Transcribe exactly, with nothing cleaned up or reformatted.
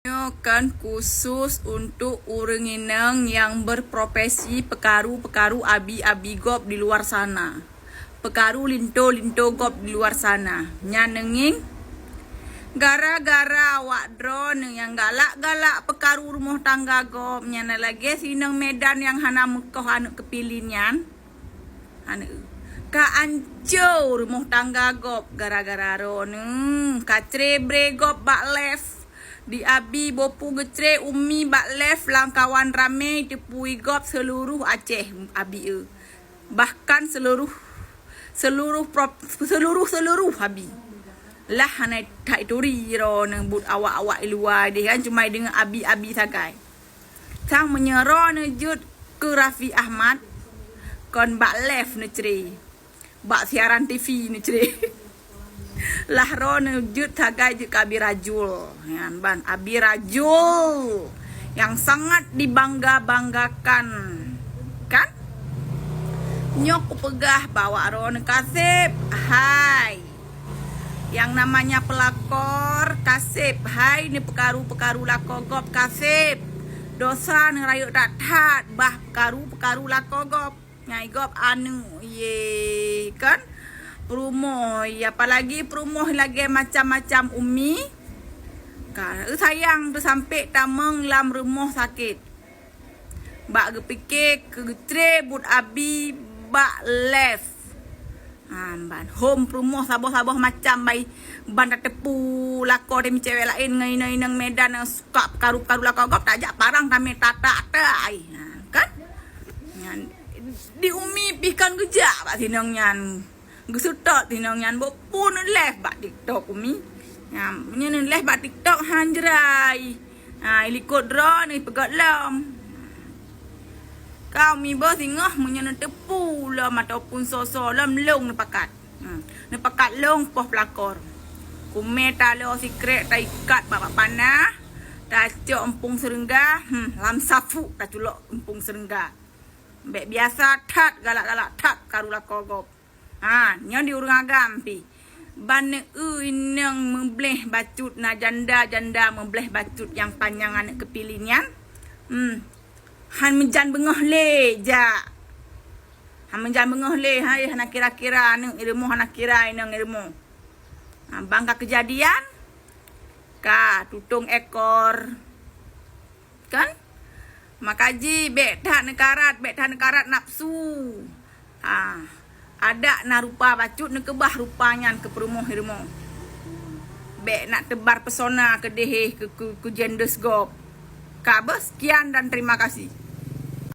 Nyoe kan khusus untuk ureuëng inong nyang berprofesi peukaru-peukaru abi-abi gob di luar sana. Peukaru linto-linto gob di luar sana. Nyan neungieng gara-gara awak droeneuh nyang galak-galak peukaru rumoh tangga gob, nyan na lagée sinong Medan nyang hana meukoh aneuëk keupilin nyan. Aneuëk ka anco rumoh tangga gob gara-gara droeneuh. Ka cre bre gob bak live. Di abi bopu geucre umi bak live lam kawan ramé teupui gob seuluruh Aceh abi eu. Bahkan seuluruh, seuluruh prop-, seuluruh, seuluruh abi. Lah hana that turi droeneuh buet awak-awak i luwa deh kan, cuma deungoe abi-abi sagai. Sang meunyoe droeneuh jeuet keu Raffi Ahmad, kon bak live neucre. Bak siaran T V neucre. Lah droeneuh jeuet sagai jeuet keu Abi Rajul. Nyan ban Abi Rajul yang sangat dibangga-banggakan. Kan? Nyoe kupeugah bak awak droeneuh kaseb, hai. Yang namanya pelakor kaseb, hai neupeukaru-peukaru lakoe gob kaseb. Dosa neurayeuk that-that bah peukaru-peukaru lakoe gob. Ngai gob aneuëk ye kan. Peurumoh, ya apalagi peurumoh lagée macam-macam umi. Ka, eh, sayang teusampék tamong lam rumoh sakét. Bak geupike keu geucre buet abi bak live. Ha, ban hom peurumoh saboh-saboh macam bai ban tateupeue lakoe teuh mi cewek laén ngon inong-inong Medan nyang suka peukaru-peukaru lakoe gob tajak parang tamé tatak tai. Ha, kan? Nyan, di umi pih kon geujak bak sinong nyan. Geuseutôt sinong nyan boh pun live bak TikTok umi. Nyan, meunyoe live bak TikTok han jrai. Ha, ilikot droeneuh ipeugöt lom. Ka umi boh singoh meunyoe neuteupeue lom ataupun soe-soe lom long neupakat. Hmm. Neupakat long poh peulakor. Kumé talo sikrek taikat bak, bak panah, tacok empung seurengga, hmm, lam safu taculok empung seurengga. Bék biasa that galak-galak that karu lakoe gob. Ha, nyoe di ureuëng agam pih. Ban eu inong meubleh bacut na janda-janda meubleh bacut nyang panyang aneuëk keupilin nyan. Hmm. Han meujan beungoh lé jak. Han meujan beungoh lé, hai hana kira-kira aneuëk i rumoh, hana kira inong i rumoh. Ha, ban ka keujadian ka tutong ekor. Kan? Makaji bék that neukarat, bék that neukarat nafsu. Ha, adak na rupa bacut neukeubah rupa nyan keu peurumoh i rumoh. Bék nak teubar pesona keudeh keu, keu, keu genders gob. Ka beuh, sekian dan terima kasih.